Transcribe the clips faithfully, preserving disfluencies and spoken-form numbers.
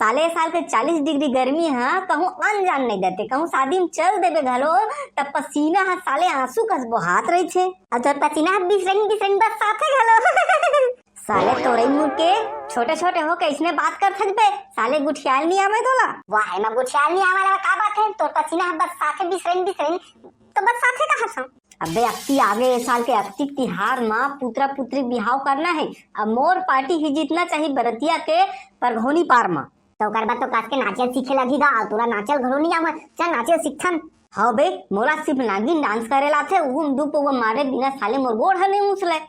साले, साल के चालीस डिग्री गर्मी ह कहूँ अन जान नहीं देते, कहूँ शादी में चल देबे घलो, तब पसीना ह साले आंसू कस बोहात रहिथे। अब तोर पसीना ह बिसरन बिसरन बरसाथे घलो। साले तोरई मुड़ के छोटे छोटे होके इसने बात कर सकबे। साले गुठियाल नहीं आवे तोला? वाह, एमा गुठियाल नहीं आवे वाला का बात है? तोर पसीना ह बरसाथे बिसरन बिसरन, तो बरसाथे कहाँ से? अबे अक्ति आगे, ए साल के अक्ति तिहार म पुतरा पुतरी बिहाव करना है। अब मोर पार्टी ही जीतना चाहिए बरतिया के परघोनी पार म। तो ओकर बाद तो कस के नाचल सीखे लगही गा, अउ तोला नाचल घलो नहीं आवे। चल नाचल सीखथन। हाँ बे, मोला सिर्फ नागिन डांस करे लाथे, उहू म दू पौवा मारे बिना साले मोर गोड़ ह नहीं उछले।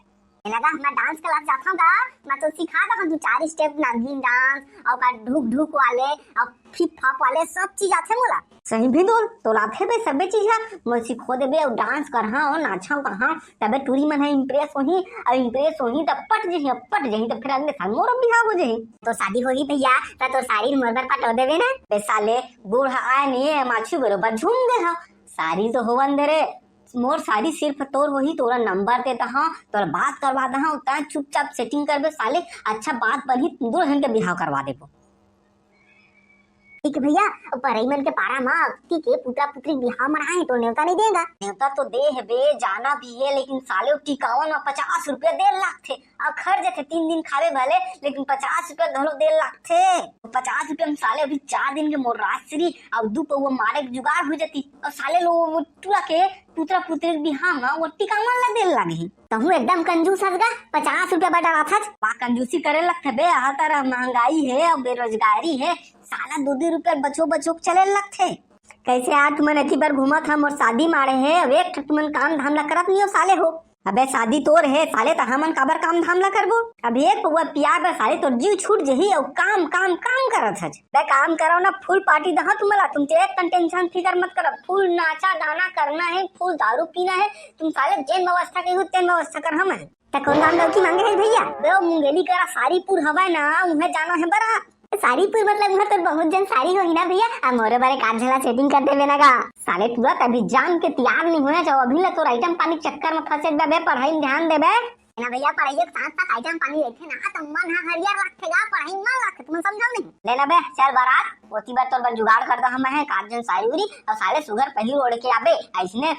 ए लगा, मैं डांस क्लास जाथव गा, मैं तो सिखा दहूं दू चार स्टेप नागिन डांस, अउ का ढुक ढुक वाले, अउ फिप फाप वाले, सब चीज आथे मोला। सही भी बोल, तोला आथे बे सबे चीज ह, मैं सिखो देबे, अउ डांस करहा, अउ नाचव कहा, तबे टूरी मन ह इम्प्रेस होही, अउ इम्प्रेस होही त पट जही, पट जही त फिर अगले साल मोरो बिहाव हो जही। तो शादी होही भैया, त तो साड़ी मोर बर पटो देबे ना। बे साले, गोड़ ह आय नहीं है, माछू बरोबर झूम गए ह। साड़ी तो होवन दे रे, मोर शादी सिर्फ तोर होही, तोला नंबर दे दहा, तोला बात करवा दहा, तैं चुपचाप सेटिंग करबे साले, अच्छा बात बनही, दुल्हन के बिहाव करवा देबो। ठीक है भैया, अउ परई मन के पारा म अक्ति के पुतरा पुतरी बिहाव मनाए हे, तो नेवता नहीं देगा? नेवता तो दे हे बे, जाना भी है, लेकिन साले टिकावन म पचास रुपया दे लागथे, अउ खर्च थे तीन दिन खावे भले, लेकिन पचास रुपया घलो दे लागथे। पचास रुपया म साले अभी चार दिन के मोर राजश्री अउ दू पौवा मारे के जुगाड़ हो जाती, अउ साले लो वो टूरा के पुतरा पुतरी के बिहाव म वो टिकावन ला दे लागही। तहूँ एकदम कंजूस हस गा, पचास रुपया बर डराथस। का कंजूसी करे लगथे बे, आहा तारा महंगाई हे अउ बेरोजगारी हे, साला दू दू रुपया बचो बचो के चले लगथे। कैसे यार तुमन एती बर घूमत हा, मोर शादी माड़े हे, अब एक ठक तुमन काम धाम ला करत नहीं हो साले हो। अबे शादी तोर हे साले, त हमन काबर काम धाम ला करबो? अब एक पौवा पिया बर साले तोर जीव छूट जही, अउ काम काम काम करत हस। बे काम करव ना, फुल पार्टी दहा तुमला, तुम तो एक कन टेंशन फिकर मत करव, फुल नाचा गाना करना है, फुल दारू पीना है, तुम साले जेन व्यवस्था कही हो तेन व्यवस्था कर हम है। त कौन काम डौकी मांगे है भैया? बे, वो मुंगेली करा सारीपुर हवय ना, उहें जाना है बरात। सारीपुर मतलब उहाँ तोर बहुत जन सारी होही ना भैया, आ मोरे बारे काट झला सेटिंग कर देबे ना गा। साले टूरा तभी जान के तैयार नहीं होना चाहो, अभी ले तोर आइटम पानी चक्कर में फंसे बे, पढ़ाई में ध्यान देबे। ना भैया, पढ़ाई के साथ साथ आइटम पानी रहिथे ना, त मन ह हरियर लगथे गा, पढ़ाई मन लगथे, तुमन समझव नहीं। ले ना बे, चल बरात, ओती बर तोर बर जुगाड़ कर दहा मैं, काट झन सारी उरी, अउ साले सुघर पहिर ओढ़ के आबे, अइसने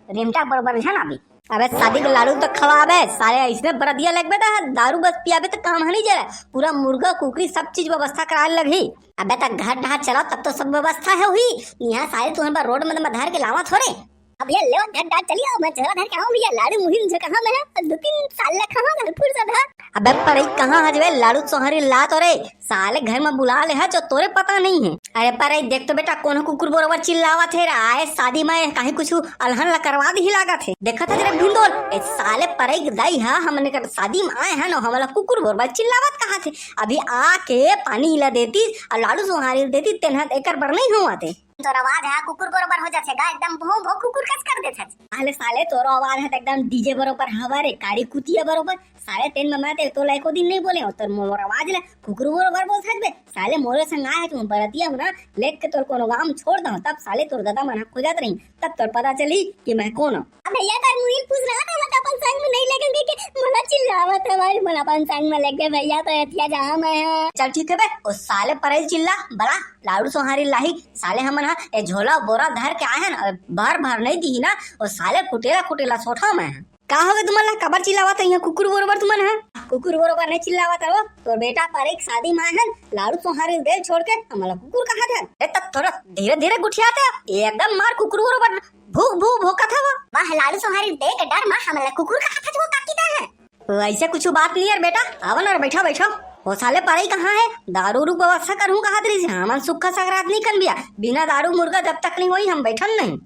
रेमटा बरोबर झन आबे। अबे शादी के लाडू तक खवाबे, साले अइसने बरतिया लगबे त दारू बस पियाबे त काम ह नहीं जरे, पूरा मुर्गा कुकरी सब चीज व्यवस्था कराए लगही। अबे तक घर डहार चलाओ तब तो सब व्यवस्था है हुई, यहाँ साले तुहन बर रोड में धर के लावा थोरे। अब ये लेवा घर डाल चली आओ, मैं झोला धर के आऊँ भैया, लाडू मुहिम जो कहाँ में है, दो तीन साल ले कहाँ घर फुर्सत है। अबे पढ़ई कहाँ हजबे, लाडू सोहरी ला तो रे, साले घर में बुला ले है जो तोरे पता नहीं है। अरे पढ़ई देख तो बेटा, कोनो कुकुर बरोबर चिल्लावत है रे, आए शादी में कहीं कुछ अलहन ला करवा दी ही लागत है। देखत है रे भिंदोल, ए साले पढ़ई के दाई है, हमने कर शादी में आए हैं ना, हमला कुकुर बरोबर चिल्लावत कहा थे। अभी आके पानी ला देती और लाडू सोहारी देती, तेन एकर बर नहीं हुआ थे। तोर आवाज ह कुकुर बरोबर हो जाथे गा, एकदम भों भों कुकुर कस कर देथस। अरे साले, तोर आवाज ह त एकदम डीजे बरोबर हवा रे, काड़ी कुतिया बरोबर। साले तेन ममा ते तो लाइको दिन नहीं बोले हो, तोर मोर आवाज ले कुकुर बरोबर बोल सकबे। साले मोरे संग आए है तुम बरतिया हो ना, लेट के तोर कोनो गांव छोड़ दो, तब साले तोर दादा मन ह खोजत रही, तब तोर पता चली कि मैं कौन हूँ। अब भैया तार मुहिल पूछ रहा था, मैं तो अपन संग में नहीं लेकर के मोला चिल्लावत है भाई, मोला अपन संग में लेके भैया तो एतिया जहाँ मैं है। चल ठीक है बे, ओ साले पढ़ई चिल्ला बला। लाडू सोहारी लाही, साले हमन ह ए झोला बोरा धर के आए हन, अउ भर भर नहीं दिही ना, ओ साले कुटेला कुटेला सोठा मैं ह। का होगे तुमन ला, काबर चिल्लावत है यहाँ कुकुर बरोबर तुमन ह? कुकुर बरोबर नहीं चिल्लावत है वो, तोर बेटा पढ़ई के शादी में आए हन, लाडू सोहारी दे छोड़ के हमला कुकुर कहा थे। ए तब थोड़ा धीरे धीरे गुठियाते, एकदम मार कुकुर बरोबर भूक भूक भोकत हवा। वाह लाडू सोहारी दे के डर मा हमला कुकुर कहा था वो काकी दा है। वैसे कुछ बात नहीं यार बेटा, आवा ना, बैठा, बैठा। वो साले पढ़ई कहाँ है? दारू उरू व्यवस्था करहूँ कहा तरी से, हमन सुक्खा सकरात नहीं कन बिया, बिना दारू मुर्गा जब तक नहीं होई, हम बैठन नहीं।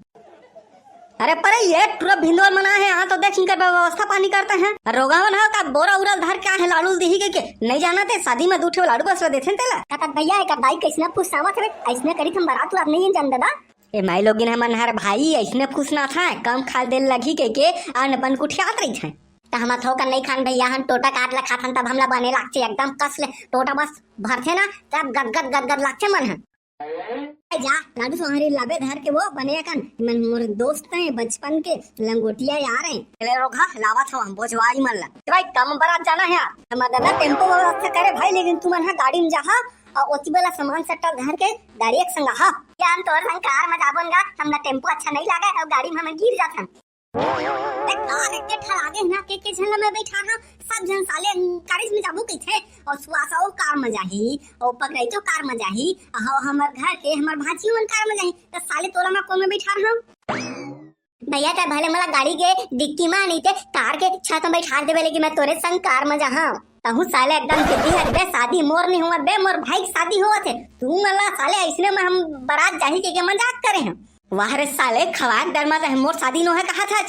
अरे पढ़ई ये टूरा भिंदोल मना है, हाँ तो देख इनकर व्यवस्था पानी करते हैं। रोगा मन ह का बोरा उरल धर के आए हैं, लाडू दिही के, के? नहीं जाना ते, शादी में दू ठे लाडू बस देथे तेला। कहत भैया एक दाई कैसना फुसावत हवे, ऐसने करी हम बरात उरात नहीं जान दादा। ए माई लोगिन हमन हर भाई ऐसने फुसना था, कम खा दे लगी के, के अन्न बन कुठियात रही थे। त हम थोकन नहीं खान भैया, हम टोटा काट ला खाथन, तब हमला बने लागथे एकदम कस ले। टोटा बस भरथे ना, तब गदगद गदगद लागथे मन ह। जा, लाडू सोहारी लाबे धर के वो बने अकन। मन मोर दोस्त हैं, बचपन के लंगोटिया यार हैं। ले रोगहा, लावत हव हम भोजवारी मन ला। भाई, कम बरात जाना है यार। हमर दादा टेम्पो व्यवस्था करे भाई, लेकिन तुमन हा गाड़ी में जाहा और ओती वाला सामान सट्टा धर के गाड़ी एक संग आहा। क्या हम तोर संग कार में जाबोन गा? हमला टेम्पो अच्छा नहीं लागे और गाड़ी में हम गिर जाथन। अरे कार एक ठा लागे ना, के के झन ला मैं बैठा रहा, सब झन साले कारेज में जाबो कहिथे, और सुआसा वो कार में जाही, और पकड़ाई तो कार में जाही, और हमर घर के हमर भांची मन कार में जाही, तो साले तोला मैं कौन में बैठा रहा? भैया, ते भले मला गाड़ी के डिक्की में नहीं ते कार के छत में बैठा देबे, लेकिन मैं तोरे संग कार में जाहा। तहू साले एकदम जिद्दी है बे, शादी मोर नहीं हुआ बे, मोर भाई की शादी हुआ थे। तू मला साले ऐसने में हम बरात जाही के, के मजाक करे हैं। वाह रे साले, खवाक डर मत है, मोर शादी नो है कहा था।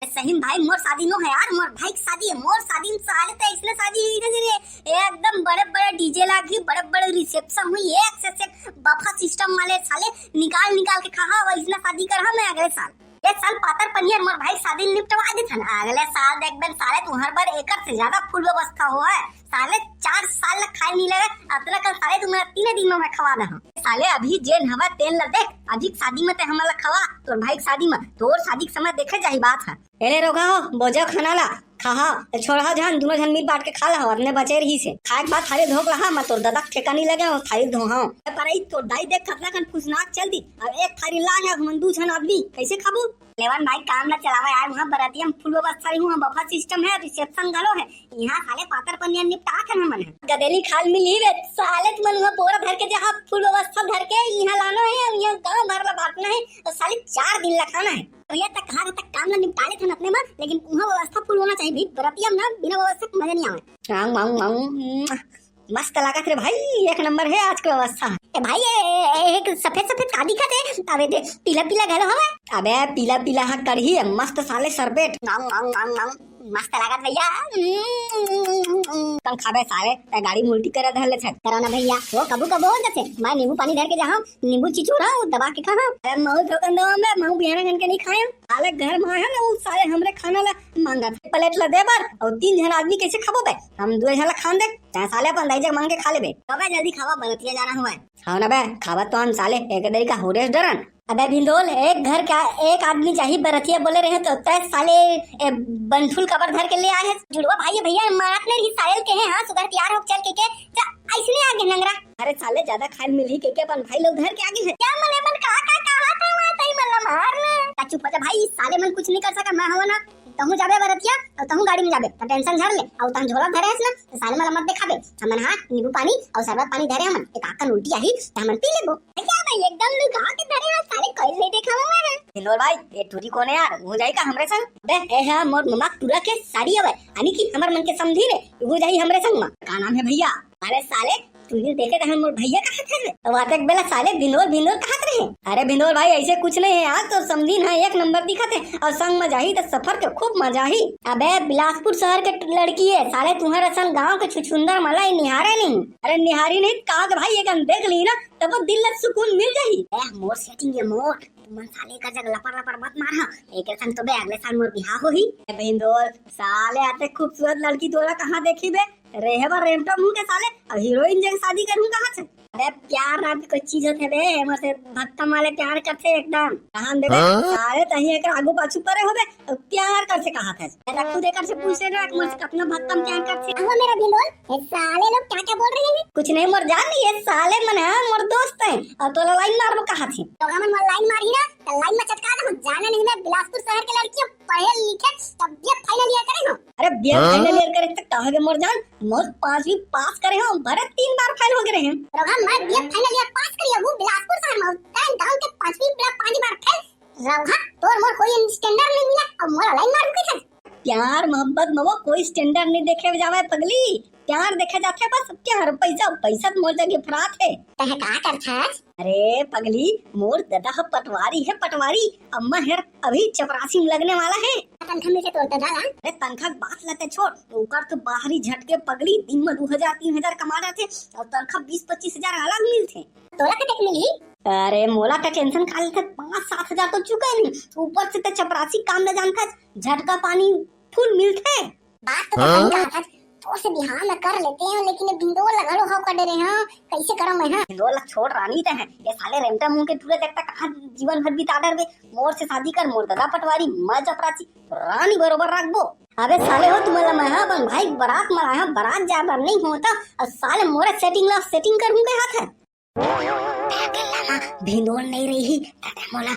सही में भाई, मोर शादी नो है यार, मोर भाई की शादी है, मोर शादी में साले तो इसने शादी हुई ना रे। एकदम बड़े बड़े डीजे लागी, बड़े बड़े रिसेप्शन हुई, एक से एक बफा सिस्टम वाले साले निकाल निकाल के कहा, वैसने शादी कर हम अगले साल। ये साल पातर पनियर मोर भाई शादी निपटवा दे था ना, अगले साल देख बन साले तुम्हार बर एकर से ज्यादा फुल व्यवस्था हो है। साले चार साल ला खाए नहीं लगे, अतला कल साले तुम्हारा तीन दिन में मैं खवा दे हूँ। साले अभी जेन हवा तेन ला देख, अभी शादी में ते हमला खवा, तोर भाई की शादी में, तोर शादी के समय देखे जाही बात है। एले रोगा हो, बोझा खाना ला खाहा, छोड़हा झन, दोनों झन मिल बांट के खा लहा, अपने बचे रही से। खाए के बाद थाली धोक लहा, मैं तोर दादा के ठेका नहीं लगे, थाली धोहा। पर आई तोर दाई देख कतला कन फुसनाक चल दी, अब एक थाली ला है, हम दू झन आदमी कैसे खाबो? लेवन भाई काम ला चलावा यार, वहाँ बरातिया में फुल व्यवस्था रही हूँ, बफा सिस्टम है, रिसेप्शन घलो है, यहाँ साले पातर पनिया निपटा के ना मन है। गदेली खाल मिली रे, साले तुमन वहाँ बोरा धर के जहाँ फुल व्यवस्था धर के यहाँ लाना है, यहाँ गाँव भर ला बांटना है, तो साले चार दिन ला खाना है। भैया तक कहा तक काम ला निपटा लेथन अपने में, लेकिन वहाँ व्यवस्था फुल होना चाहिए भाई, बरातिया में ना बिना व्यवस्था के मजा नहीं आवे। आऊ, आऊ, आऊ, मस्त लागत रे भाई, एक नंबर है आज के व्यवस्था। ए भाई, ए, ए, एक सफेद सफेद का दिखत है, अबे दे, पीला पीला घलो हवे। अबे पीला पीला हा कढ़ी है, मस्त साले सरबेट। नाऊ, नाऊ, नाऊ, नाऊ, मस्त लागत भैया। कम खाबे साले, ते गाड़ी में उल्टी करे धर ले छे। करो ना भैया, वो कबू कबू हो जाथे। मैं नींबू पानी धर के जाहूं, नींबू चिचोड़ा, वो दबा के खाहूं। अरे महू धोकन दो में, महू बिहाना खन के नहीं खाए। साले घर में है ना, वो साले हमरे खाना ला मांगत। प्लेट ला दे बर, और तीन झन आदमी कैसे खाबो बे? हम दो झन ला खान दे, चाहे साले अपन दाई जग मांग के खा लेबे। अबे जल्दी खावा, बरतिया जाना हुआ है। हाँ ना बे, खावा तो हम साले, एक दरी का होरेस डरन। अबे भिंदोल, एक घर का एक आदमी जाही बरतिया बोले रहे तो तय साले ए, बनफूल कबर धर के ले आए है। जुड़वा भाई भैया मारत नहीं रही साले के है, हाँ सुगर तैयार हो चल के के जा ऐसने आगे नंगरा। अरे साले ज्यादा खाए मिलही के के अपन भाई लोग धर के आगे है। क्या मने मन का का कहा था वहाँ तई मल्ला मार ना। का चुप हो जा भाई, साले मन कुछ नहीं कर सका, मैं हूँ ना। तहूँ जाबे बरतिया और तहूँ गाड़ी में जाबे, तो टेंशन झड़ ले। और तहन झोला धरे हस ना, तो साले मन ला मत देखाबे। हमन हाँ नींबू पानी और शरबत पानी धरे हमन, एक आकन उल्टी आही तो हमन पी लेबो। क्या भाई एकदम लुका के धरे हस साले, कोई नहीं देखा हुआ है। भिंदोल भाई, ये टूरी कौन है यार? वो जाई का हमरे संग? बे, ए है मोर ममा टूरा के साड़ी हवे, यानी कि हमर मन के समधी ने, वो जाई हमरे संग मा। का नाम है भैया? अरे साले, तू ही देखे रहन मोर भैया कहा थे। तो वाते एक बेला साले भिंदोल भिंदोल कहा रहे। अरे भिंदोल भाई, ऐसे कुछ नहीं है यार, तो समधी ना एक नंबर दिखत है और संग में जाही तो सफर के खूब मजा ही। अबे बिलासपुर शहर के लड़की है साले, तुम्हारे संग गांव के छुछुंदर मला ही निहारे नहीं। अरे निहारी नहीं कहा तो भाई, एक देख ली ना, तब वो दिल ला सुकून मिल जाही। ए, मोर सेटिंग है मोर। तुमन साले का जग लपर लपर मत मार हा। एक संग तो बे अगले साल मोर बिहाव होही। ए भिंदोल, साले आते खूबसूरत लड़की तोला कहाँ देखी बे? रेहे बर रेमटा मुंह के साले, अब हीरोइन जग शादी करूँ कहाँ से? अबे प्यार नाम की कोई चीज होथे बे, मोर से भक्कम वाले प्यार करथे एकदम। कहाँ बे? हाँ? साले तही एक आगू पाछू परे होबे, अब प्यार कर से कहा था? मैं तो खुद एकर से पूछ ले रहा, मोर से कतना भक्कम प्यार कर से। हुआ मेरा भिंदोल, ये साले लोग क्या क्या बोल रहे हैं? कुछ नहीं मोर जान, ये साले मन है मोर दोस्त है, और तोला लाइन मारबो कहा थे। तो हमन मोर लाइन मारी ना, तो लाइन में चटका दे, जाने नहीं मैं बिलासपुर शहर के लड़की हूँ, पढ़े लिखे, तब बीए फाइनल ईयर करे हूँ। अरे बीए हाँ? फाइनल ईयर करे तो कहा बे मोर जान, मोर पांचवी पास करे हूँ, भरे तीन बार फेल हो गए हैं। तो हम मैं बीए फाइनल ईयर पास करी हूँ बिलासपुर शहर में, तैं गाँव के पांचवी पांच बार फेल, रघा, तोर मोर कोई स्टैंडर्ड नहीं मिला, अब मोर लाइन मार के चल। प्यार मोहब्बत में वो कोई स्टैंडर्ड नहीं देखे जावे पगली, प्यार देखे जाथे बस प्यार, पैसा, पैसा तो मोर जगह फरात है। तह का करथस? अरे पगली, मोर ददा ह पटवारी है, पटवारी। अम्मा हेर अभी चपरासी में लगने वाला है। तनखा मिलते तोर ददा ला? अरे तनखा के बात लते छोड़, ओकर तो बाहरी झटके पगली दिन में दो हजार तीन हजार कमा रहे थे और तनखा बीस पच्चीस हजार अलग मिलते। तोला कतेक मिलही? अरे मोला का टेंशन का लेथे, पाँच सात हजार तो चुका नहीं, ऊपर से ते चपरासी काम न जानथस, झटका पानी फुल मिलथे। बात तो सही कहा था, तोर से बिहाव मैं कर लेते हंव, लेकिन ये भिंदोल ला घलो हव कर डरे हंव, कइसे करंव मैं, हां? भिंदोल ला छोड़ रानी तैं, ये साले रेमटा मुंह के टूरा जग तक कहां जीवन भर बिता डरबे? मोर से शादी कर, मोर ददा पटवारी, मैं चपरासी, रानी बरोबर राखबो। अबे साले हो, तुमन ला मैं हा अपन भाई के बरात म लाय हंव, बरात जाय बर नइ होवत हे, अउ साले मोरे setting ला setting करहूं कहे हस। अकेल्ला म भिंदोल नइ रही, त तैं मोला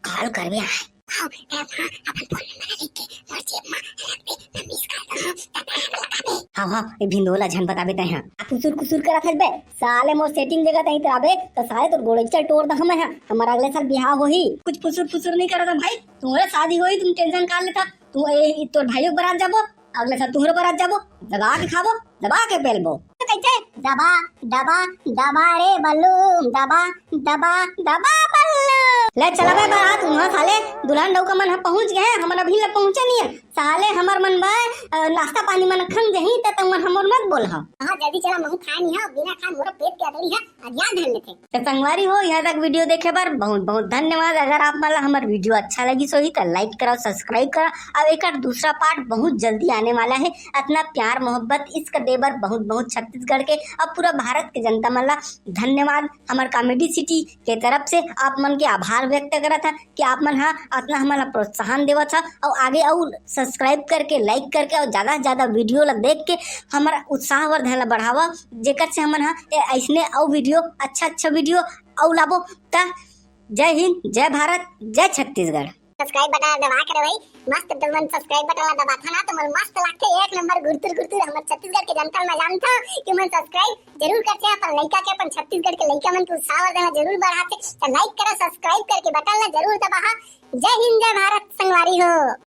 call करबे आय। हव, तैं हा अपन phone number लिख के मोर जेब म रख दे, मैं miss कर दूं, त तैं हा लगाबे। हव, हव, ये भिंदोल ला झन बताबे तैं हा। आ फुसुर फुसुर करत हस बे, साले मोर setting जगह तहीं त आबे, त साले तोर गोड़इचा ल टोर दहूं मैं हा। हमर अगले साल बिहाव होही। कुछ फुसुर फुसुर नइ करत हंव भाई, तुम्हर शादी होही, तुम tension का लेथा? तू ए, ए, तोर भाइयों के बरात जाबो, अगले साल तुहरो बरात जाबो, दबा के खाबो, दबा के पेलबो। तो कइसे? दबा, दबा, दबा रे बल्लू, दबा, दबा, दबा बल्लू। ले चला बे बरात, उहां साले दुल्हन डउका मन ह पहुंच गे हे, हमर अभी ले पहुंचे नइ हे। साले हमर मन बर, अ, नाश्ता पानी मन खंग जही, त तुमन हमर मत बोलहा। हां, जल्दी चला, महूं खाय नइ हंव, बिना खाय मोर पेट के अदड़ी हे। अज्ञान धन लेथे। त संगवारी हो, इहां तक video देखे बर बहुत बहुत धन्यवाद। अगर आप मन ला हमर video अच्छा लगिस होही त like करव, subscribe करव, अउ एकर दूसरा part बहुत जल्दी आने वाला हे। अतना प्यार मोहब्बत इश्क दे बर बहुत बहुत छत्तीसगढ़ के अउ पूरा भारत के जनता मन ला धन्यवाद। हमर Comedy City के तरफ से आप मन के आभार व्यक्त करत हन कि आप मन हा अतना हमन ला प्रोत्साहन देवत हव अउ आगे अउ subscribe करके, like करके अउ ज्यादा से ज्यादा video ला देख के हमर उत्साहवर्धन ला बढ़ावा। जेकर से हमन हा ए-, अइसने अउ video, अच्छा अच्छा video अउ लाबो। त जय हिंद, जय भारत, जय छत्तीसगढ़। Subscribe button ला दबा के रे भाई, मस्त तुमन subscribe button ला दबाथा ना, तुमन मस्त लागथे एक नंबर गुरतुर गुरतुर। हमर छत्तीसगढ़ के जनता ल मैं जानथंव कि मन subscribe जरूर करथे अपन लइका के, अपन छत्तीसगढ़ के लइका मन के उत्साहवर्धन ला जरूर बढ़ाथे। त like करा, subscribe करके button ला जरूर दबाहा। जय हिंद, जय भारत संगवारी हो।